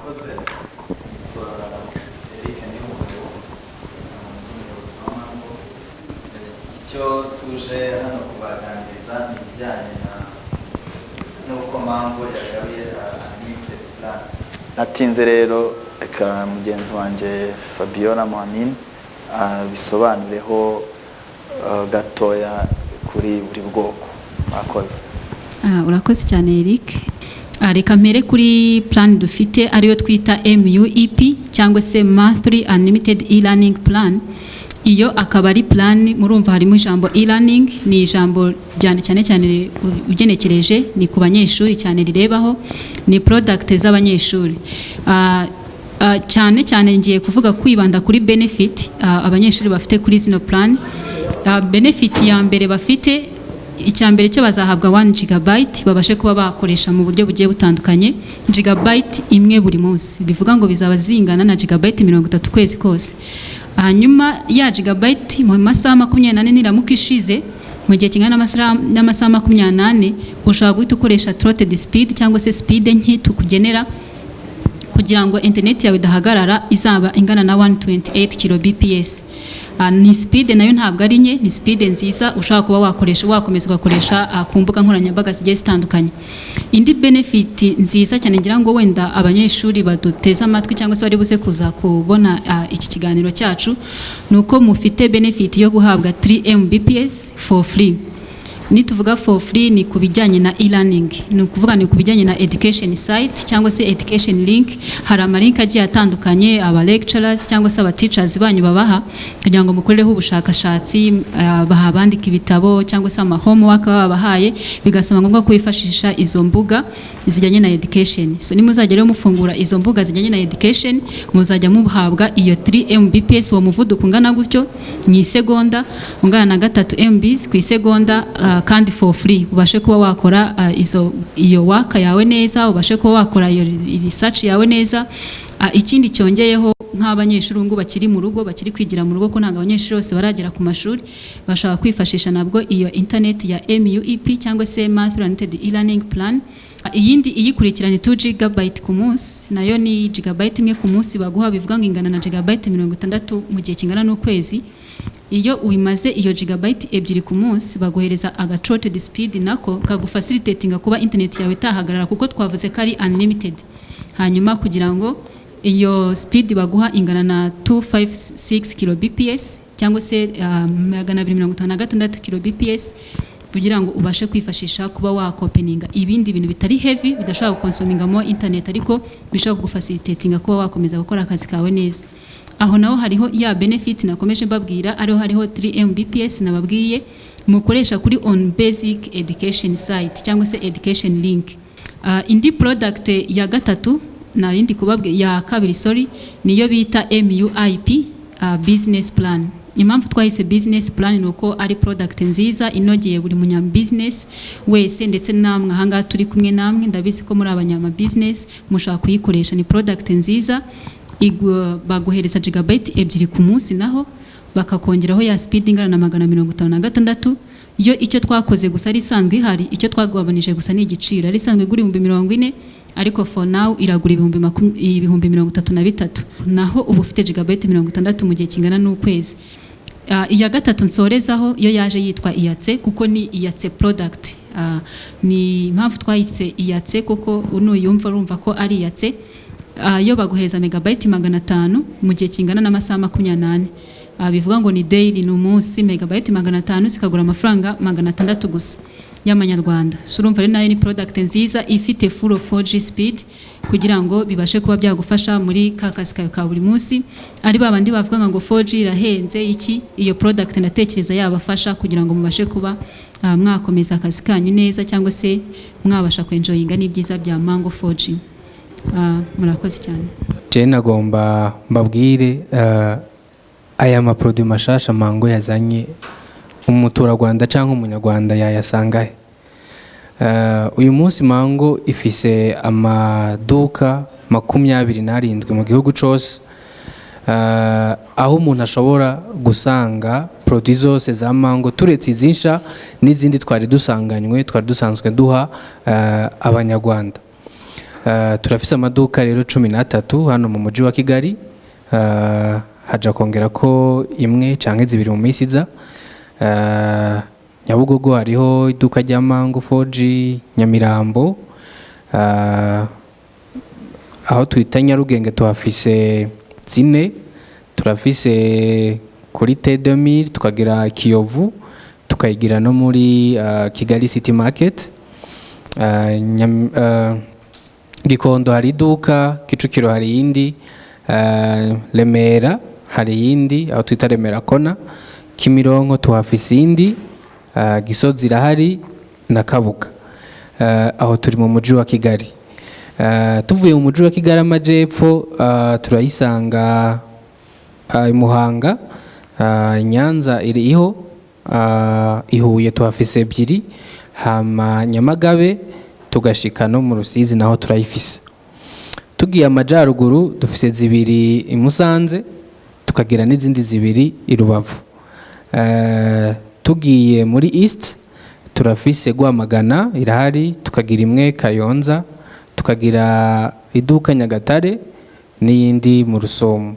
Murakoze. Nitwa Eric Niyomugabo, ndi umuyobozi wa Mango. Icyo tuje hano kubaganiriza ni ibijyanye na n'uko Mango yagaruye unlimited plan. Natinze rero, reka mugenzi wanjye Fabiola Mohamin abisobanureho gatoya kuri buri bwoko. Murakoze. Urakoze cyane, Eric. Reka mpere kuri plan dufite, ariyo twita MUEP cyangwa se Monthly Unlimited E-Learning Plan. Iyo akaba ari plan, murumva harimo ijambo e-learning, ni ijambo cyane cyane cyane ugenekereje ni ku banyeshuri cyane rirebaho, ni product z'abanyeshuri. Cyane cyane ngiye kuvuga kwibanda kuri benefit abanyeshuri bafite kuri zino plan. Benefit ya mbere bafite, icya mbere cyo bazahabwa 1 gigabyte babashe kuba bakoresha mu buryo bugiye butandukanye, gigabyte imwe buri munsi, bivuga ngo bizaba zingana na gigabyte 30 ukwezi kose. Hanyuma ya gigabyte mu masaha 24 niramuka ishize, mu gihe kingana n'amasaha 24, ushobora guhita ukoresha throttled speed cyangwa se speed nke tukugenera kugira ngo internet yawe idahagarara, izaba ingana na 128 kbps. Ni speed nayo ntabwo ari nke, ni speed nziza ushobora kuba wakoresha, wakomeza ugakoresha ku mbuga nkoranyambaga zigiye zitandukanye. Indi benefit nziza cyane ngira ngo wenda abanyeshuri baduteze amatwi cyangwa se bari buze kuza kubona iki kiganiro cyacu, ni uko mufite benefit yo guhabwa 3 Mbps for free. Nituvuga for free, ni ku bijyanye na e-learning, ni ukuvuga ni ku bijyanye na education site cyangwa se education link. Hari amalink agiye atandukanye aba lecturers cyangwa se aba teachers banyu babaha kugira ngo mukorereho ubushakashatsi, baha bandika ibitabo cyangwa se ama homework baba babahaye, bigasaba ngombwa kwifashisha izo mbuga zijyanye na education. So nimuzajya rero mufungura izo mbuga zijyanye na education, muzajya muhabwa iyo 3 Mbps, uwo muvuduko ungana gutyo mu isegonda, ungana na 3 MBs ku isegonda, kandi for free, ubashe kuba wakora izo iyo work yawe neza, ubashe kuba wakora iyo research yawe neza. Ikindi cyongeyeho, nk'abanyeshuri ubu bakiri mu rugo, bakiri kwigira mu rugo, ko ntabwo abanyeshuri bose baragera ku mashuri, bashobora kwifashisha nabwo iyo internet ya MUEP cyangwa se Monthly Unlimited E-Learning Plan. Iyindi iyikurikiranye, 2 gigabyte ku munsi, nayo ni gigabyte imwe ku munsi baguha, bivuga ngo ingana na gigabyte 60 mu gihe kingana n'ukwezi. Iyo ubimaze iyo gigabyte 2 ku munsi, baguhereza aga throttled speed nako kagufacilitatinga kuba internet yawe itahagarara, kuko twavuze ko ari unlimited. Hanyuma kugira ngo iyo speed baguha ingana na 256 kbps cyangwa se 256 kbps, kugira ngo ubashe kwifashisha kuba wakopeninga ibindi bintu bitari heavy, bidashobora gukonsomingamo internet, ariko bishobora kugufacilitatinga kuba wakomeza gukora akazi kawe neza. Aho naho hariho ya benefit nakomeje mbabwira, ariho hariho 3 Mbps nababwiye mukoresha kuri on basic education site cyangwa se education link. Indi product ya gatatu narindi kubabwira, ya kabiri, sorry, niyo bita MUIP business plan. Impamvu twahise business plan ni uko ari product nziza inogeye buri munya business wese, ndetse namwe ahangaha turi kumwe namwe, ndabizi ko muri abanyama business mushobora kuyikoresha. Ni product nziza, baguhereza gigabyte 2 ku munsi, naho bakakongeraho ya speed ingana na 556. Yo icyo twakoze gusa, ari isanzwe ihari, icyo twagabanije gusa ni igiciro. Ari isanzwe igura 40,000, ariko for now iragura 33,000, naho uba ufite gigabyte 60 mu gihe kingana n'ukwezi. Iya gatatu nsorezaho, yo yaje yitwa Iyatse kuko ni Iyatse product. Ni impamvu twayise Iyatse kuko nuyumva urumva ko ari Iyatse. Yo baguhereza megabyte 500 mu gihe kingana n'amasaha 24. Bivuga ngo ni daily, ni umunsi, megabyte 500 zikagura amafaranga 600 gusa y'amanyarwanda. So urumva rero nayo ni product nziza ifite full 4G speed, kugira ngo bibashe kuba byagufasha muri ka kazi kawe ka buri munsi. Ari ba bandi bavuga ngo 4G irahenze iki, iyo product ndatekereza yabafasha kugira ngo mubashe kuba mwakomeza akazi kanyu neza, cyangwa se mwabasha kwenjoyinga n'ibyiza bya Mango 4G. Murakoze cyane. Je nagomba mbabwire aya maproduit mashasha Mango yazanye, umuturarwanda cyangwa umunyarwanda yayasanga he? Uyu munsi Mango ifise amaduka 27 mu gihugu cose, aho umuntu ashobora gusanga produit zose za Mango, turetse izinsha n'izindi twari dusanganywe, twari dusanzwe duha abanyarwanda. Turafise amaduka rero 13 hano mu mujyi wa Kigali. Haja kongera ko imwe canke zibiri mu minsi iza. Nyabugogo hariho iduka rya Mango 4G, Nyamirambo, aho twita Nyarugenge tuhafise zine, turafise kuri T2000, tukagira Kiyovu, tukayigira no muri Kigali City Market. Gikondo hari iduka, Kicukiro hari iyindi, Remera hari iyindi aho twita Remera Kona, Kimironko tuhafise iyindi, Gisozi irahari na Kabuga. Aho turi mu mujyi wa Kigali. Tuvuye mu mujyi wa Kigali amajepfo, turayisanga i Muhanga, i Nyanza iriho, i Huye tuhafise ebyiri, hama Nyamagabe, tugashika no mu Rusizi naho turayifise. Tugiye amajyaruguru dufise zibiri i Musanze, tukagira n'izindi zibiri i Rubavu. Tugiye muri East turafise Rwamagana irahari, tukagira imwe Kayonza, tukagira iduka Nyagatare n'iyindi mu Rusumo.